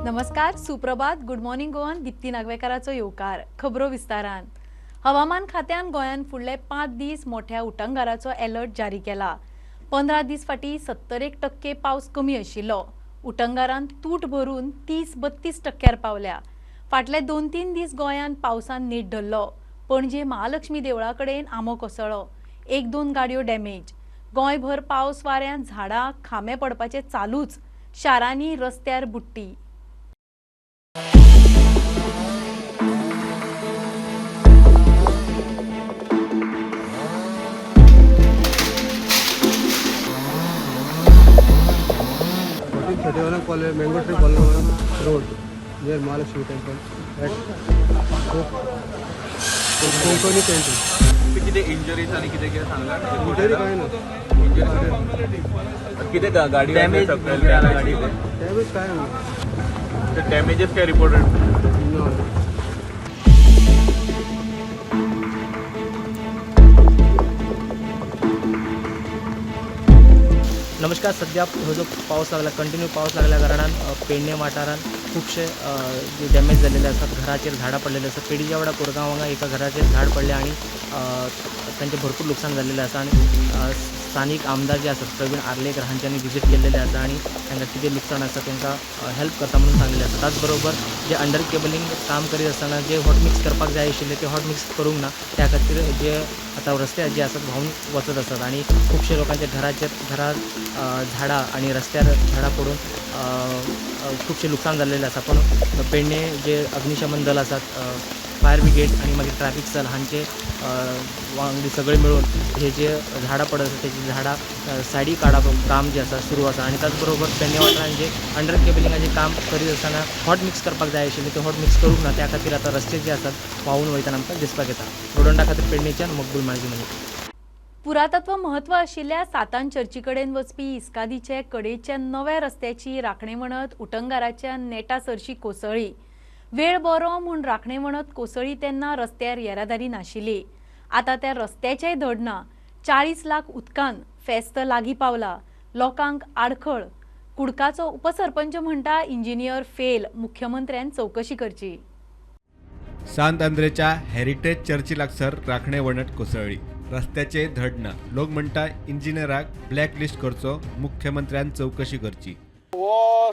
नमस्कार, सुप्रभात, good morning गोवान. दिप्ती नागवेकाराचो येवकार. खबरो विस्तारान. हवामान खात्यान गोंयान फुडले 5 दीस मोठ्या उटंगाराचो अलर्ट जारी केला. 15 दीस फाटीं 71% पावस कमी आशिल्लो. उटंगारान तूट भरून 30-32 टक्क्यार पावल्या. फाटले 2-3 दीस गोंयान पावसान नेट धरलो. पणजे महालक्ष्मी देवळा कडेन आंबो कोसळ्ळो. एक दोन गाडयो डॅमेज. गोंयभर पावस वाऱ्यान झाडां खांबे पडपाचे चालूच. शारांनी रस्त्यार बुडटी. 1431 College, Mango Tree Colony Road, near Mahalakshmi Temple, at Konkani Canteen. ते कितें इंजरीज आनी कितें कितें सांगला? इंजरी काय ना. कितें गाडी डॅमेज सकयल गाडी? डॅमेज काय ना. डॅमेजेस काय रिपोर्टेड? ना. नमस्कार. सध्या हो जो पावस लागला, कंटिन्यू पावस लागल्या कारणान पेडणे वाठारांत खुबशे जे डॅमेज जाल्लेले आसात, घराचेर झाडां पडलेले आसात. पेडीच्या वाडा कोरगांव हांगा एका घराचेर झाड पडलें आनी तांचें भरपूर लुकसाण जाल्लेलें आसा. आनी स्थानीक आमदार जे आसात प्रवीण आर्लेकर हांच्यांनी विजीट केल्लेलें आसा आनी तांकां कितें लुकसाण आसा तांकां हेल्प करता म्हणून सांगलेलें आसा. त्याच बरोबर जे अंडर केबलिंग काम करीत आसतना जे हॉट मिक्स करपाक जाय आशिल्लें तें हॉट मिक्स करूंक ना. त्या खातीर जे आतां रस्ते जे आसात व्हांवून वचत आसात आनी खुबशे लोकांच्या घराचेर घरार झाडां आनी रस्त्यार झाडां पडून अ, अ, खुबशें लुकसाण जाल्लेलें आसा. पण पेडणे जे अग्निशमन दल आसात, फायर ब्रिगेड आनी मागीर ट्रॅफिक सेल हांचे वांगडी सगळे मेळून हे जे झाडां पडत आसा तेजी झाडां सायडी काडप काम जें आसा सुरू आसा. आनी त्याच बरोबर पेडणे वाठारांत जे अंडर केबलिंगाचें काम करीत आसतना हॉट मिक्स करपाक जाय आशिल्लें तें हॉट मिक्स करूंक ना. त्या खातीर आतां रस्ते जे आसात व्हांवून वयतना आमकां दिसपाक येता. रोडोंडा खातीर पेडणेच्यान मकबूल माळजी. पुरातत्व म्हत्व आशिल्ल्या सातान चर्ची कडेन वचपी इस्कादीचे कडेच्या नव्या रस्त्याची राखणे वणत उटंगाराच्या नेटा सरशी कोसळ्ळी. वेळ बरो म्हूण राखणे वणत कोसळ्ळी तेन्ना रस्त्यार येरादारी नाशिल्ली. आतां त्या रस्त्याचेय धड ना. 40 लाख उदकान फेस्त लागीं पावला. लोकांक आडखळ. कुडकाचो उपसरपंच म्हणटा, इंजिनियर फेल, मुख्यमंत्र्यान चवकशी करची. सांत आंद्रेच्या हेरिटेज चर्ची लागसर राखणे वणत कोसळ्ळी. रस्त्याचे धड ना. लोक म्हणटा, इंजिनियराक ब्लॅक लिस्ट करचो, मुख्यमंत्र्यान चवकशी करची. हो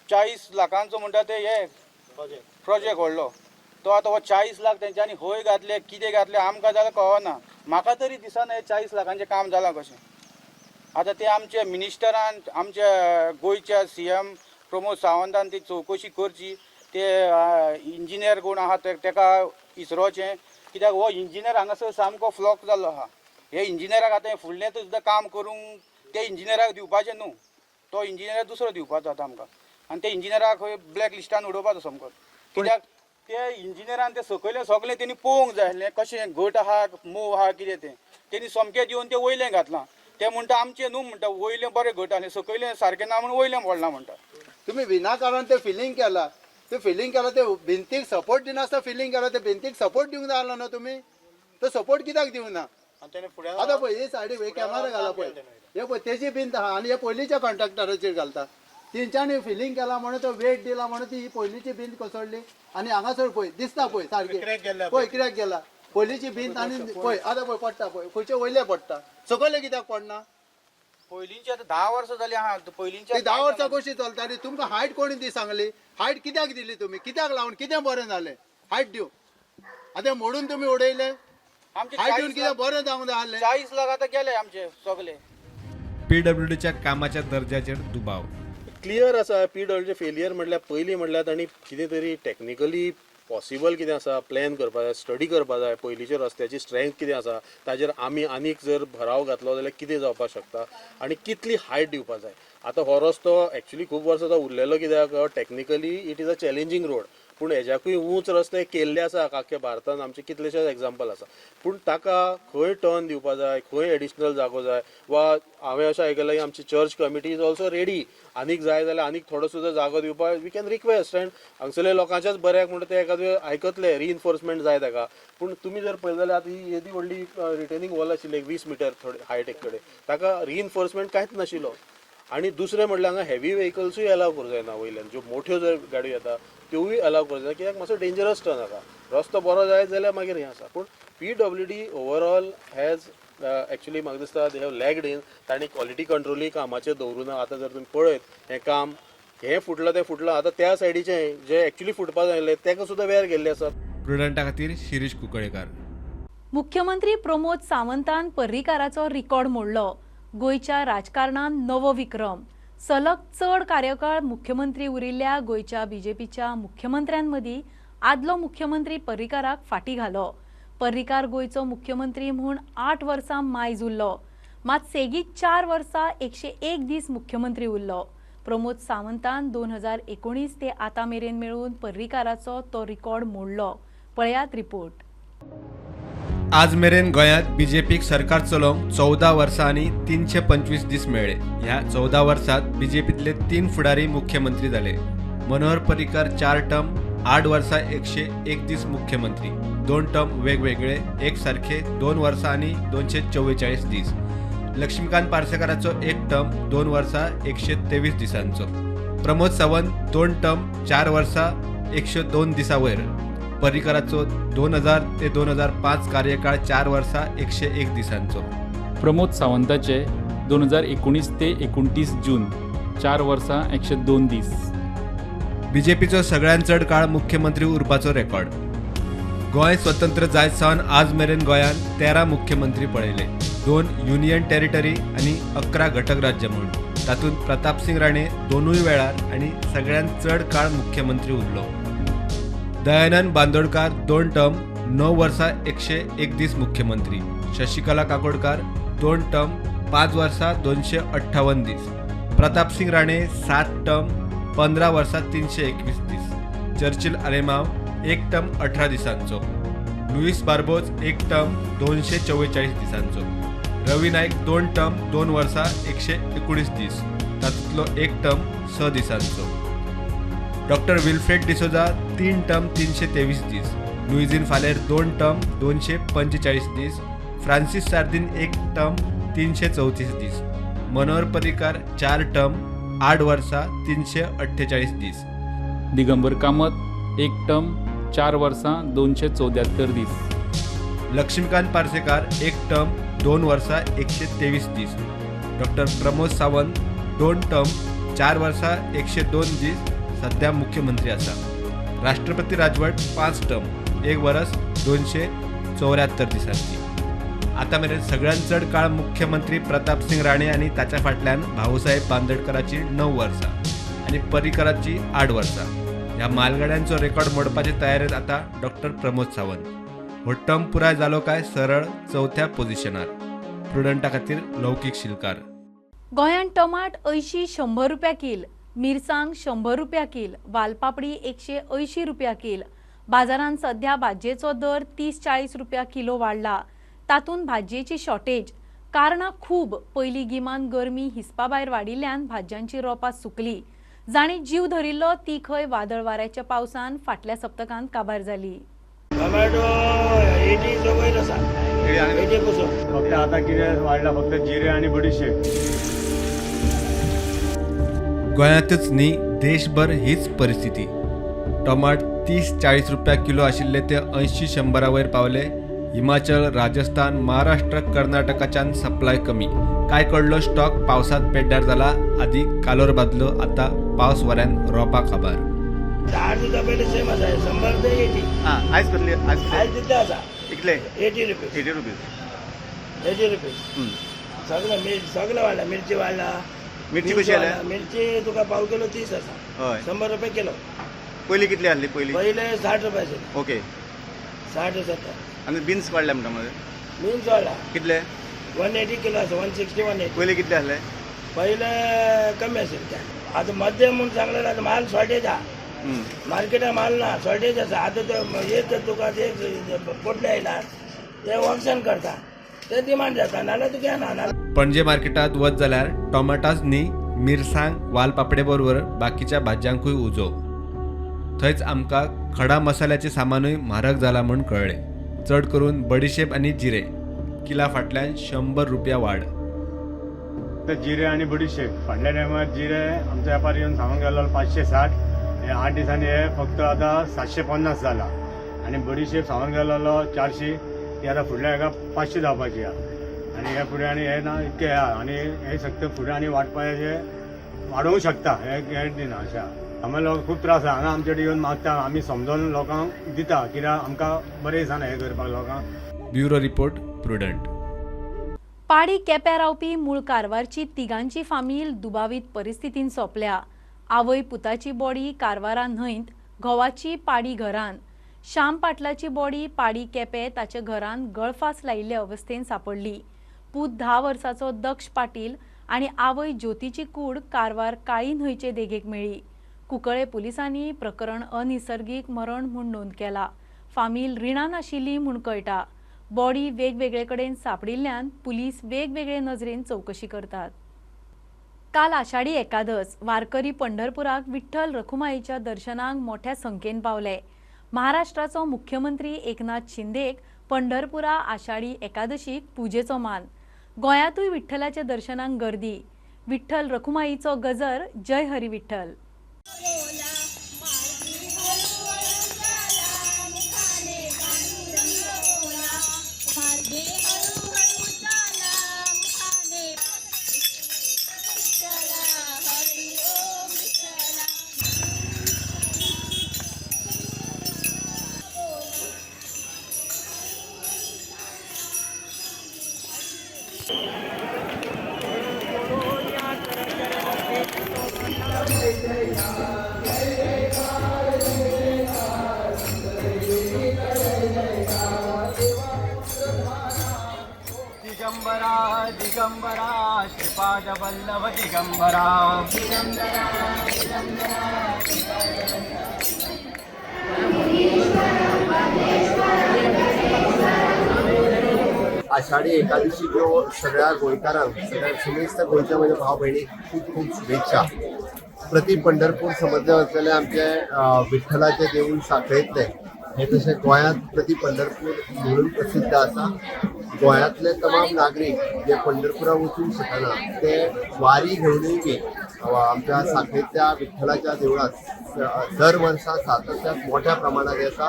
40 लाखांचो म्हणटा ते हे प्रोजेक्ट व्हडलो तो. आतां हो 40 लाख तेंच्यांनी खंय घातले, कितें घातले, आमकां जाल्यार कळना. म्हाका तरी दिसना हे 40 लाखांचें काम जालां कशें. आतां ते आमचे मिनिस्टरान, आमच्या गोंयच्या सीएम प्रमोद सावंतान ती चवकशी करची. ते इंजिनियर कोण आहा तेका इस्रोचें. कित्याक हो इंजिनियर हांगासर सामको फ्लॉप जाल्लो आहा. हे इंजिनियराक आतां हें फुडलें सुद्दां काम करूंक ते इंजिनियराक दिवपाचें न्हू. तो इंजिनियर दुसरो दिवपाचो आतां आमकां आनी ते इंजिनियराक खंय ब्लॅक लिस्टान उडोवपाचो सामको. कित्याक ते इंजिनियरान ते सकयलें सगलें तेणी पळोवंक जाय आसलें, कशें घट आहा, मोव आहा, कितें तें. तेणी सोमकें दिवन तें वयलें घातलां. ते म्हणटा आमचें न्हू म्हणटा, वयलें बरें घट आसलें, सकयलें सारकें ना म्हणून वयलें पडलां म्हणटा. तुम्ही विनाकारण ते फिलिंग केला. ते फिलिंग केला ते भिंतीक सपोर्ट दिनासतना फिलिंग केला. ते भिंतीक सपोर्ट दिवंक जाय आसलो न्हू तुमी. तो सपोर्ट कित्याक दिवंक ना? आतां पळय, हे सायडीक हे कॅमेरा घाला पळय. हे पळय, तेजी भिंत आहा आनी हे पयलींच्या कॉन्ट्रॅक्टराचेर घालता. तेंच्यांनी फिलिंग केला म्हणून, तो वेट दिला म्हणून ती ही पयलींची भिंत कोसळ्ळी. आनी हांगासर पळय, दिसता पळय सारकी, पळय कित्याक गेला पयलींची भिंत. आनी पळय आतां पळय पडटा, पळय खंयचे वयले पडटा, सकयले कित्याक पडना? पयलींची आतां 10 वर्सां जालीं आहा पयलींच्या. ती 10 वर्सां कशी चलताली? तुमकां हायट कोणी ती सांगली? हायट कित्याक दिली तुमी? कित्याक लावन कितें बरें जालें हायट दिवन? आतां मोडून तुमी उडयले. आमचे हायट दिवन 40 कितें बरें जावंक जाय आसलें? 40 लाख आतां गेले आमचे सगले. पीडब्ल्यूडीच्या कामाच्या दर्जाचेर दुबाव. क्लियर आसा, पीडब्ल्यूचे फेलियर म्हटल्यार पयलीं म्हटल्यार तांणी कितें तरी टॅक्निकली पॉसिबल कितें आसा प्लॅन करपा जाय, स्टडी करपा जाय. पयलींच्या रस्त्याची स्ट्रेंथ कितें आसा, ताजेर आमी आनीक जर भराव घातलो जाल्यार कितें जावपाक शकता आनी कितली हायट दिवपा जाय. आतां हो रस्तो एक्चुली खूब वर्सां तो उरलेलो, कित्याक technically it is a challenging road. पूण हेज्याकूय ऊंच रस्ते केल्ले आसा आख्या भारतान, आमचे कितलेशेच एग्जाम्पल आसा. पूण ताका खंय टर्न दिवपा जाय, खंय एडिशनल जागो जाय, वा हांवें अशें आयकलां की आमची church committee is also ready, आनीक जाय जाल्यार आनीक थोडो सुद्दां जागो दिवपाक we can request. And हांगसरल्या लोकांच्याच बऱ्याक म्हणटा ते एखादे आयकतले. रिइन्फोर्समेंट जाय ताका. पूण तुमी जर पळयले जाल्यार आतां ही येदी व्हडली रिटेनिंग वॉल आशिल्ली, एक 20 मिटर थोडी हायट एक कडेन, ताका रिइन्फोर्समेंट कांयच नाशिल्लो. आनी दुसरें म्हणल्यार हांगा हेवी व्हेकल्सूय अलाव करूं जायना. वयल्यान ज्यो मोठ्यो जर गाडयो येता त्योवूय अलाव करूं जायना, कित्याक मातसो डेंजरस टर्न आसा. रस्तो बरो जायत जाल्यार मागीर हें आसा. पूण PWD overall has actually म्हाका दिसता they have लॅगड इन. तांणी क्वॉलिटी कंट्रोलूय कामाचेर दवरूं ना. आतां जर तुमी पळयत, हें काम हें फुटलां तें फुटलां, आतां त्या सायडीचें जें एक्चुली फुटपा जाय आसलें ताका सुद्दां वेर गेल्ले आसा. प्रुडंटा खातीर शिरीष कुंकळेकार. मुख्यमंत्री प्रमोद सावंतान पर्रीकाराचो रिकॉर्ड मोडलो. गोंयच्या राजकारणान नवो विक्रम. सलग चड कार्यकाळ मुख्यमंत्री उरिल्ल्या गोंयच्या बीजेपीच्या मुख्यमंत्र्यांमदीं आदलो मुख्यमंत्री पर्रीकाराक फाटीं घालो. पर्रीकार गोंयचो मुख्यमंत्री म्हूण 8 वर्सां मायज उरलो, मात सेगीत 4 वर्सां 101 दीस मुख्यमंत्री उरलो. प्रमोद सावंतान 2019 ते आतां मेरेन मेळून पर्रीकाराचो तो रिकॉर्ड मोडलो. पळयात रिपोर्ट. आज मेरेन गोंयांत बीजेपीक सरकार चलोवंक 14 वर्सां आनी 325 दीस मेळ्ळे. ह्या 14 वर्सांत बीजेपींतले 3 फुडारी मुख्यमंत्री जाले. मनोहर पर्रीकार 4 टर्म, 8 वर्सां 101 दीस मुख्यमंत्री, 2 टर्म वेगवेगळे एक सारखे 2 वर्सां आनी 244 दीस. लक्ष्मीकांत पार्सेकाराचो 1 टर्म 2 वर्सां 123 दिसांचो. प्रमोद सावंत 2 टर्म 4 वर्सां 102 दिसां वयर. पर्रीकाराचो 2000 ते 2005 कार्यकाळ 4 वर्सां 101 दिसांचो. प्रमोद सावंताचे 2019 ते 29 जून 4 वर्सां 102 दीस. बीजेपीचो सगळ्यांत चड काळ मुख्यमंत्री उरपाचो रेकॉर्ड. गोंय स्वतंत्र जायत सावन आज मेरेन गोंयांत 13 मुख्यमंत्री पळयले, 2 युनियन टेरिटरी आनी 11 घटक राज्य म्हूण. तातूंत प्रतापसिंग राणे 2 वेळार आनी सगळ्यांत चड काळ मुख्यमंत्री उरलो. दयानंद बांदोडकार 2 टर्म 9 वर्सां 101 दीस मुख्यमंत्री. शशिकला काकोडकार 2 टर्म 5 वर्सां 258 दीस. प्रतापसिंग राणे 7 टर्म 15 वर्सां 321 दीस. चर्चिल आलेमाव 1 टर्म 18 दिसांचो. लुईस बार्बोज 1 टर्म 244 दिसांचो. रवी नायक 2 टर्म 2 वर्सां 119 दीस, तातूंतलो 1 टर्म 6 दिसांचो. डॉक्टर विल्फ्रेड डिसोजा 3 टर्म 323 दीस. लुईझिन फालेर 2 टर्म 245 दीस. फ्रांसीस सार्दिन 1 टर्म 334 दीस. मनोहर पर्रीकार 4 टर्म 8 वर्सां 348 दीस. दिगंबर कामत 1 टर्म 4 वर्सां 274 दीस. लक्ष्मीकांत पार्सेकार 1 टर्म 2 वर्सां 123 दीस. डॉक्टर प्रमोद सावंत 2 टर्म 4 वर्सां 102 दीस सध्या मुख्यमंत्री आसा. राष्ट्रपती राजवट 5 टर्म 1 वरस 274 दिसांची. आतां मेरेन सगळ्यांत चड काळ मुख्यमंत्री प्रतापसिंग राणे आनी ताच्या फाटल्यान भाऊसाहेब बांदोडकराची 9 वर्सां आनी पर्रीकराची 8 वर्सां. ह्या मालगाड्यांचो रेकॉर्ड मोडपाचे तयारेंत आतां डॉक्टर प्रमोद सावंत. हो टर्म पुराय जालो काय सरळ 4थ्या पोझिशनार. प्रुडंटा खातीर लौकीक शिलकार. गोंयांत टमाट 80-100 रुपया कील, मिरसांग 100 रुपया कील, वालपापडी 180 रुपया कील. बाजारांत सध्या भाजयेचो दर 30-40 रुपया किलो वाडला. तातूंत भाजयेची शॉर्टेज. कारणां खूब. पयलीं गिमान गरमी हिसपा भायर वाडिल्ल्यान भाजयांची रोपां सुकली. जांणी जीव धरिल्लो ती खंय वादळ वाऱ्याच्या पावसान फाटल्या सप्तकांत काबार जाली. टोमॅटो 80 वयर आसा, 80 पसून. फक्त आतां कितें वाडला, फक्त जिरे आनी बडीशेप. गोंयांतच न्ही, देशभर हीच परिस्थिती. टमाट 30-40 रुपया किलो आशिल्ले ते 80-100 वयर पावले. हिमाचल, राजस्थान, महाराष्ट्र, कर्नाटकाच्यान सप्लाय कमी. काय कडलो स्टॉक पावसांत पेड्ड्यार जाला. आदी कालोर बादलो, आतां पावस वाऱ्यान रोपा काबार. 10 दिसा पयलीं सेम आसा, 100 ते 80. आयज कसली? आयज तितले आसा, कितले? 80 रुपीज. 80 रुपीज. 80 रुपीज. सगळें सगळें वाडला. मिरची वाडला. मिरची कशी आल्या? मिरची तुका पाव किलो 30 आसा. हय. 100 रुपये किलो. पयलीं कितली आसली? पयलीं पयले 60 रुपया आशिल्ले. ओके. 60 70. आनी बिन्स वाडल्या म्हणटा मरे? बिन्स वाडला. कितले? 180 किलो आसा, 160 180. पयलीं कितले आसले? पयले कमी आशिल्ले. आतां मध्यम म्हूण सांगलें, आतां माल शॉर्टेज आहा. मार्केटात माल ना, शॉर्टेज आसा. आतां ते एक तुका एक पोटले आयला, ते ऑक्शन करता, ते डिमांड जाता, नाल्यार तुका येना. पणजे मार्केटात वच जाल्यार टोमॅटोच न्ही, मिरसांग, वालपापडे बरोबर बाकीच्या भाजयांकूय उजो. थंयच आमकां खडा मसाल्याचें सामानूय म्हारग जाला म्हूण कळ्ळें. चड करून बडिशेप आनी जिरे किला फाटल्यान 100 रुपया वाड. जिरे आनी बडीशेप. फाटल्या टायमार जिरे आमचो वेपारी येवन सांगून गेल्लो 560, हे 8 दिसांनी हे फक्त आतां 750 जाला. आनी बडीशेप सांगून गेल्लो 400, ती आतां फुडल्या हेका 500 जावपाची आहा. आनी हे फुडें आनी हे ना इतकें आहा आनी हे सगळें फुडें आनी वाडपाचें वाडोवंक शकता हें गॅरंटी ना. अशें आहा. आमकां लोक खूब त्रास आहा. हांगा आमचे कडेन येवन मागता, आमी समजोन लोकांक दिता कित्याक आमकां बरें दिसना हें करपाक लोकांक. Bureau report, Prudent. पाडी केप्यां रावपी मूळ कारवारची तिगांची फामील दुबावीत परिस्थितीन सोंपल्या. आवय पुताची बॉडी कारवारा न्हंयत, घोवाची पाडी घरान. श्याम पाटलाची बॉडी पाडी केपें ताच्या घरान गळफास लायिल्ले अवस्थेन सांपडली. पूत 10 वर्साचो दक्ष पाटील आनी आवय ज्योतीची कूड कारवार काळी न्हंयचे देगेक मेळ्ळी. कुंकळे पुलिसांनी प्रकरण अनिसर्गीक मरण म्हूण नोंद केला. फामील रिणान आशिल्ली म्हूण कळटा. बॉडी वेगवेगळे कडेन सांपडिल्ल्यान पुलीस वेगवेगळे नजरेन चवकशी करतात. काल आषाढी एकादस वारकरी पंढरपुराक विठ्ठल रखुमाईच्या दर्शनाक मोठ्या संख्येन पावले. महाराष्ट्राचो मुख्यमंत्री एकनाथ शिंदेक पंढरपुरा आषाढी एकादशीक पुजेचो मान. गोंयांतूय विठ्ठलाच्या दर्शनाक गर्दी. विठ्ठल रखुमाईचो गजर. जय हरी विठ्ठल. दिगंबरा दिगंबरा श्रीपाद वल्लभ दिगंबरा. आषाढी एकादशीच्यो सगळ्या गोंयकारांक, सगळ्या समेस्त गोंयच्या म्हज्या भाव भयणीक खूब खूब शुभेच्छा. प्रति पंढरपूर समजले वतलें आमचें विठ्ठलाचें देवूळ साखळेंतलें हें तशें गोंयांत प्रति पंढरपूर म्हणून प्रसिद्ध आसा. गोंयांतले तमाम नागरीक जे पंढरपुरा वचूंक शकना ते वारी घेवनूय बी आमच्या साखळेंतल्या विठ्ठलाच्या देवळांत दर वर्सा सातत्यान मोठ्या प्रमाणात येता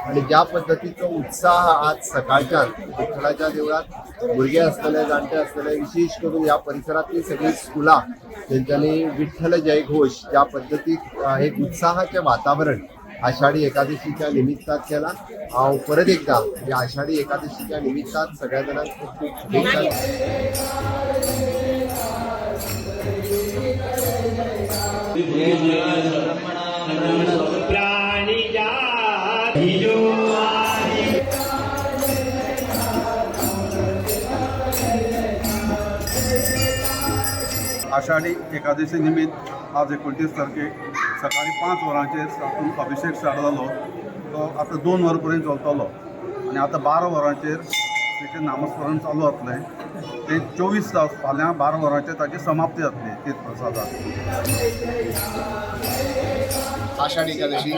आनी ज्या पद्दतीचो उत्साह आज सकाळच्यान विठ्ठलाच्या देवळांत भुरगे आसतले, जाणटे आसतले, विशेष करून ह्या परिसरांतली सगळीं स्कुलां तेंच्यांनी विठ्ठल जयघोश ज्या पद्दतीक एक उत्साहाचें वातावरण आषाढी एकादशीच्या निमित्तान केला. हांव परत एकदा ह्या आषाढी एकादशीच्या निमित्तान सगळ्या जाणांक खूब खूब शुभेच्छा. आषाढी एकादशी निमित्त आज 29 तारखेक सकाळी 5 वरांचेर साकून अभिषेक स्टार्ट जालो, तो आतां 2 वर पर्यंत चलतलो आनी आतां 12 वरांचेर तेचें नामस्मरण चालू जातलें. ते 24 तास फाल्यां 12 वरांचेर ताची समाप्ती जातली तीर्थ प्रसादाक. आषाढी एकादशी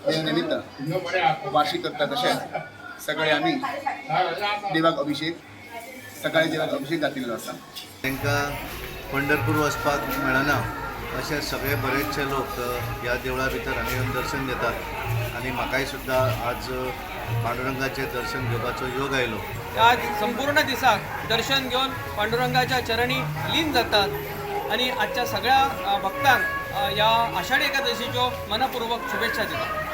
हे निमित्त वार्षिक करता तशेंच सकाळी आमी देवाक अभिषेक, सकाळी देवाक अभिषेक घातिल्लो आसा. तांकां पंढरपूर वचपाक मेळना अशे सगळे बरेचशे लोक ह्या देवळा भितर हांगा येवन दर्शन घेतात आनी म्हाकाय सुद्दां आज पांडुरंगाचें दर्शन घेवपाचो योग आयलो. आज संपूर्ण दिसाक दर्शन घेवन पांडुरंगाच्या चरणी लीन जातात आनी आजच्या सगळ्या भक्तांक ह्या आषाढी एकादशीच्यो मनपूर्वक शुभेच्छा दिता.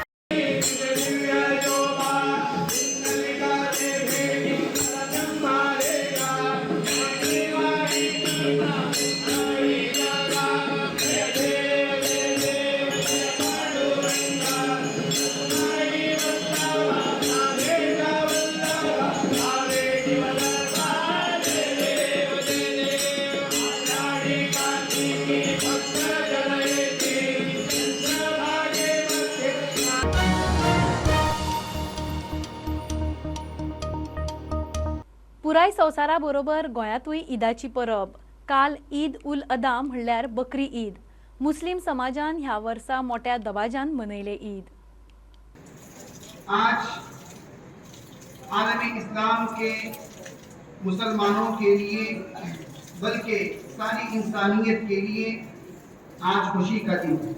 पुराय संवसारा बरोबर गोंयांतूय ईदाची परब. काल ईद उल अदा म्हणल्यार बकरी ईद. मुस्लिम समाजान ह्या वर्सा मोठ्या दबाज्यान मनयले ईद. आज आलम इस्लाम के मुसलमानों के लिए बल्कि सारी इंसानियत के लिए आज खुशी का दिन है।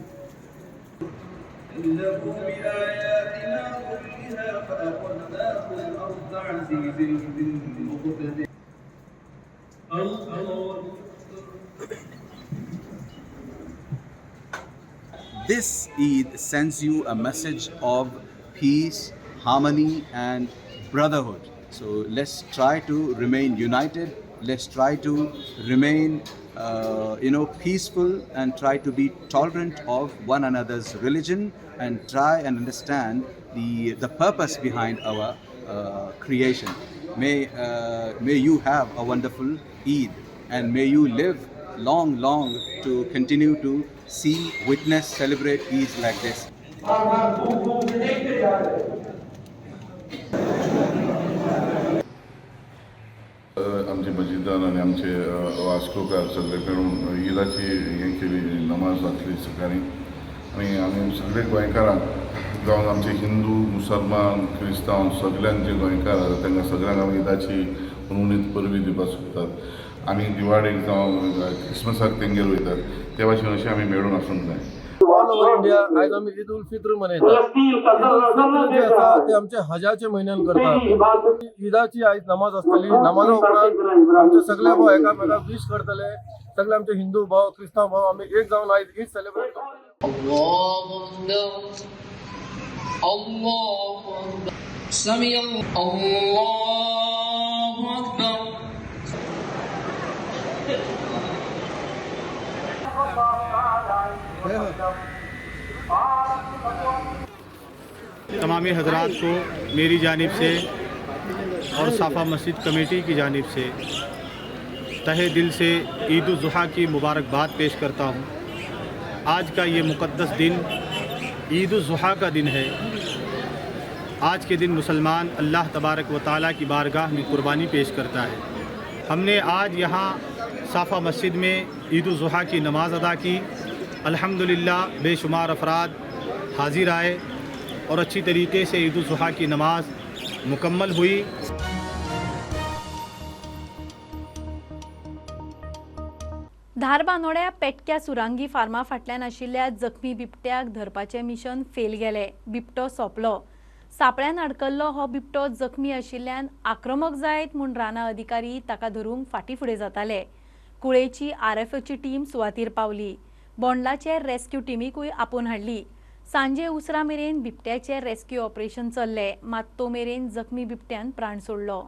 This Eid sends you a message of peace, harmony and brotherhood. So let's try to remain united, let's try to remain peaceful and try to be tolerant of one another's religion and try and understand the purpose behind our creation. May you have a wonderful Eid and may you live long, long to continue to see, witness, celebrate Eid like this. आमचे मजिदान आनी आमचे वास्कोकार सगळे मेळून ईदाची हें केली, नमाज वाचली सकाळी. आनी आमी सगळे गोंयकारांक जावन आमचे हिंदू, मुसलमान, क्रिस्तांव सगळ्यांक जे गोंयकार आसा तांकां सगळ्यांक आमी ईदाची हुनहुनीत परबी दिवपाक सोदतात. आमी दिवाळेक जावं क्रिसमसाक तेंगेर वयतात ते भाशेन अशें आमी मेळून आसूंक जाय. ऑल ओव्हर इंडिया आयज आमी ईद उल फित्र मनयतात. ईद उल फित्र जे आसा ते आमचे हजाचे म्हयन्यान करतात. ईदाची आयज नमाज आसतली. नमाजा उपरांत आमचे सगळे भाव एकामेकाक विश करतले. सगळे आमचे हिंदू भाव, क्रिस्तांव भाव आमी एक जावन आयज ईद सेलिब्रेट करतले. तमामी हजरात को मेरी जानिब से और साफ़ा मस्जिद कमेटी की जानिब से तहे दिल से ईद उल ज़ुहा की मुबारकबाद पेश करता हूँ। आज का ये मुक़द्दस दिन ईद उल ज़ुहा का दिन है। आज के दिन मुसलमान अल्लाह तबारक व तआला की बारगाह में कुर्बानी पेश करता है। हमने आज यहाँ साफ़ा मस्जिद में ईद उल ज़ुहा की नमाज़ अदा की। अल्हम्दुलिल्लाह बेशुमार अफराद हाजिर आए और अच्छी तरीके से ईद उल ज़ुहा की नमाज मुकम्मल हुई। धारबानोड्या पेटक्या सुरांगी फार्मा फाटल्यान आशिल्ल्या जखमी बिबट्याक धरपाचें मिशन फेल गेलें. बिबटो सोंपलो. सापळ्यान अडकल्लो हो बिबटो जखमी आशिल्ल्यान आक्रमक जायत म्हूण रानां अधिकारी ताका धरूंक फाटीं फुडें जाताले. कुळेची आरएफओची टीम सुवातीर पावली. बोंडलाचे रेस्क्यू टिमीकूय आपोवन हाडली. सांजे उसरा मेरेन बिबट्याचे रेस्क्यू ऑपरेशन चल्ले, मात तो मेरेन जखमी बिबट्यान प्राण सोडलो.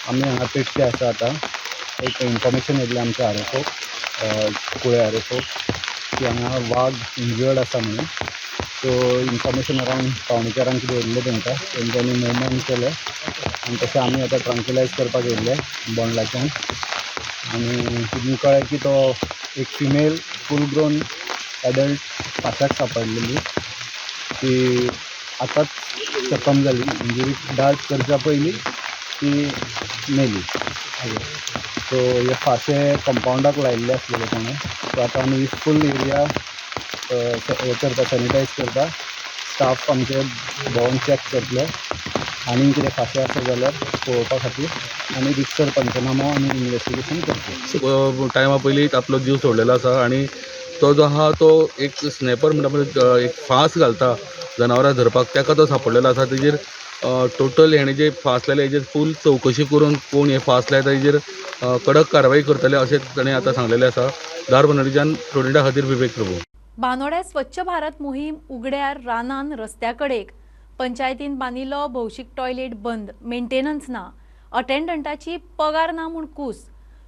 आमी हांगा पेटके आसा. आतां एक इन्फॉर्मेशन येयल्लें आमच्या आरएफओक, कुळे आरएफओक, की हांगा वाग इंजर्ड आसा म्हणून. सो इन्फॉर्मेशन अरावंड 3:45 कितें येयल्लें तांकां, तेंच्यांनी मुवमेंट केलें आनी तशें आमी आतां ट्रांक्विलायज करपाक येयल्ले बोंडलाच्यान. आनी तितून कळ्ळें की तो एक फिमेल फूल ग्रोन एडल्ट फांसाक सापडलेली, ती आतांच जखम जाली, इंजुरी डार्ट करच्या पयलीं ती मेली. सो हे फांसे कंपावंडाक लायिल्ले आसलेले कोणें. सो आतां आमी फूल एरिया हे करता, सॅनिटायज करता. स्टाफ आमचे भोंवन चॅक करतले आनी कितें फांसे आसा जाल्यार पळोवपा खातीर, आनी रितसर पंचनामो आनी इन्वेस्टिगेशन करतले. टायमा पयलीं आपलो जीव सोडलेलो आसा आनी तो जो आहा तो एक स्नॅपर म्हणटा पळय, एक फांस घालता जनावरां धरपाक, ताका तो सांपडलेलो आसा. तेजेर टोटल हेणें जे फांस लायले हेजेर फूल चवकशी करून कोण हे फांस लायता हेजेर कडक कारवाई करतले अशें ताणें आतां सांगलेलें आसा. धारबांदोडेच्यान फ्लोरिडा खातीर विवेक प्रभू. बांदोड्या स्वच्छ भारत मोहीम उगड्यार रानान रस्त्या कडेक. पंचायतीन बांदिल्लो भौशीक टॉयलेट बंद, मेंटेनन्स ना, अटेंडंटाची पगार ना म्हूण कूस.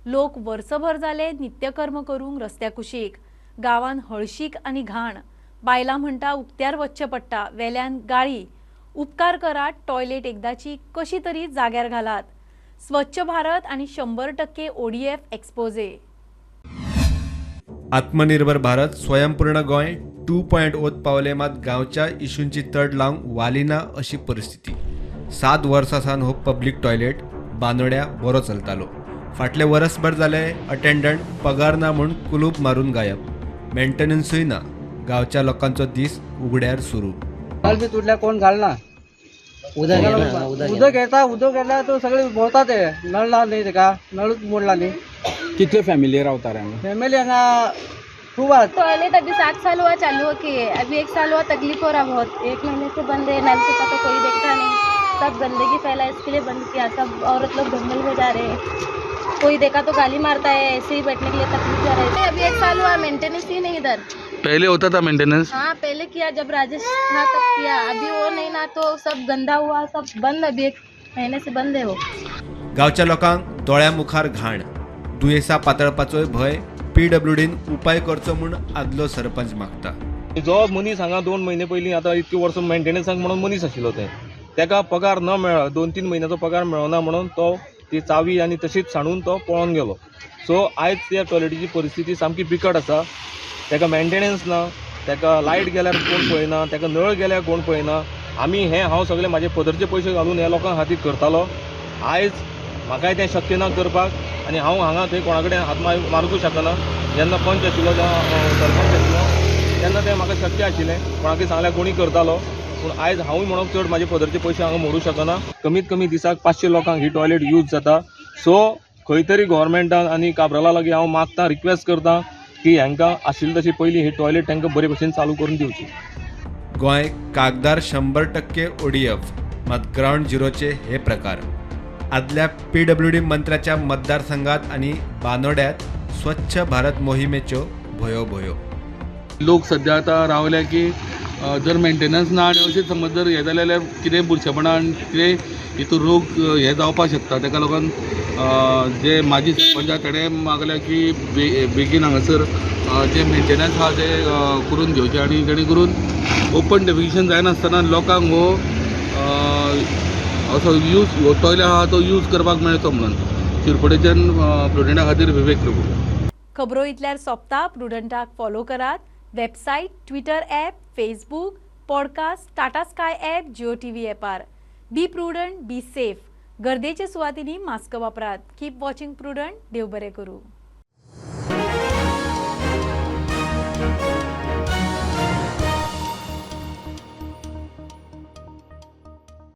लोक वर्सभर जाले नित्यकर्म करूंक रस्त्या कुशीक. गांवान हळशीक आनी घाण. बायलां म्हणटा उक्त्यार वचचें पडटा, वेल्यान गाळी. उपकार करात, टॉयलेट एकदाची कशी तरी जाग्यार घालात. स्वच्छ भारत आनी 100% ओडीएफ एक्सपोजे. आत्मनिर्भर भारत स्वयंपूर्ण गोंय 2.0 पावले, मात गांवच्या इशूंची तड लावंक वाली ना अशी परिस्थिती. 7 वर्सां सावन हो पब्लीक टॉयलेट बांदोड्या बरो चलतालो. फाटले वर्सभर जाले अटेंडंट पगार ना म्हूण कुलूप मारून गायब, मेंटेनन्सूय ना. गांवच्या लोकांचो दीस उगड्यार सुरू. बल्ब तुटल्यार कोण घालना, उदक येना, उदक येता, उदक येता तो सगळे भोंवता ते नळ ना न्ही तेका, नळूच मोडला न्ही. कितले फॅमिली रावता रे हांगा? फॅमिली हांगा खूब आहात. टॉयलेट अभी 7 साल हुआ चालू हो के, अभी 1 साल हुआ तकलीफ हो रहा बहुत. 1 महीने से बंद है, नल से तो कोई देखता नहीं, सब गंदगी फैला, इसके लिए बंद किया. सब औरत लोग जंगल में जा रहे हैं, कोई देखा तो गाली मारता है, ऐसे ही बैठने के लिए तकलीफ हो रहा है. अभी 1 साल हुआ, मेंटेनेंस ही नहीं इधर. पहले होता था मेंटेनेंस? हाँ पहले किया, जब राजेश था तब किया, अभी वो नहीं ना तो सब गंदा हुआ, सब बंद, अभी 1 महीने से बंद है वो. गांवच्या लोकांक दोळ्या मुखार घाण, दुयेंसा पातळपाचोय भंय. पीडब्ल्यूडीन उपाय करचो म्हूण आदलो सरपंच मागता. जो मनीस हांगा 2 म्हयने पयलीं आतां इतकी वर्सां मेंटेनन्साक म्हणून मनीस आशिल्लो, ते तेका पगार न मेळ्ळो, 2-3 म्हयन्याचो पगार मेळना म्हणून तो ती चावी आनी तशीच सांडून तो पळोवन गेलो. सो आयज त्या टॉयलेटीची परिस्थिती सामकी बिकट आसा. तेका मेंटेनन्स ना, तेका लायट गेल्यार कोण पळयना, तेका नळ गेल्यार कोण पळयना. आमी हें हांव सगळे म्हाजे पदरचे पयशे घालून ह्या लोकां खातीर करतालो. आयज म्हाकाय तें शक्य ना करपाक आनी हांव हांगा थंय कोणा कडेन हात मारूंक शकना. जेन्ना पंच आशिल्लो, सरपंच आशिल्लो तेन्ना तें म्हाका शक्य आशिल्लें, कोणाकय सांगल्यार कोणी करतालो. पूण आयज हांवूय म्हणून चड म्हाजे पदरचे पयशे हांगा मोडूंक शकना. कमीत कमी दिसाक 500 लोकांक ही टॉयलेट यूज जाता. सो खंय तरी गोवोरमेंटान आनी काब्राला लागीं हांव मागता, रिक्वेस्ट करता की हांकां आशिल्ली तशी पयलीं ही टॉयलेट तांकां बरे भशेन चालू करून दिवची. गोंय कागदार 100% ओडीएफ, मात ग्रावंड झिरोचे हे प्रकार. आदल्या पीडब्ल्यूडी मंत्र्याच्या मतदारसंघात आनी बानोड्यात स्वच्छ भारत मोहिमेच्यो भोयो भोयो. लोक सद्या आतां रावल्या की जर मेंटेनन्स ना आनी अशें समज जर हें जालें जाल्यार कितें बुरशेपणान कितें हितून रोग हें जावपाक शकता. ताका लागून जे माजी सरपंच आहा तेणें मागलें की बेगीन हांगासर जे मेंटेनन्स आहा ते करून घेवचें आनी जेणे करून ओपन डेफिकेशन जायनासतना लोकांक हो असो यूज हो टॉयलेट आहा तो यूज करपाक मेळचो म्हणून. शिरपोडेच्यान प्रुडंटा खातीर विवेक प्रभू. खबरो इतल्यार सोंपता. प्रुडंटाक फॉलो करात. Website, Twitter app, Facebook, podcast, Tata Sky app, Jio TV ॲपार. Be prudent, be safe. गर्देच्या सुवातींनी मास्क वापरात. Keep watching Prudent. देव बरें करूं.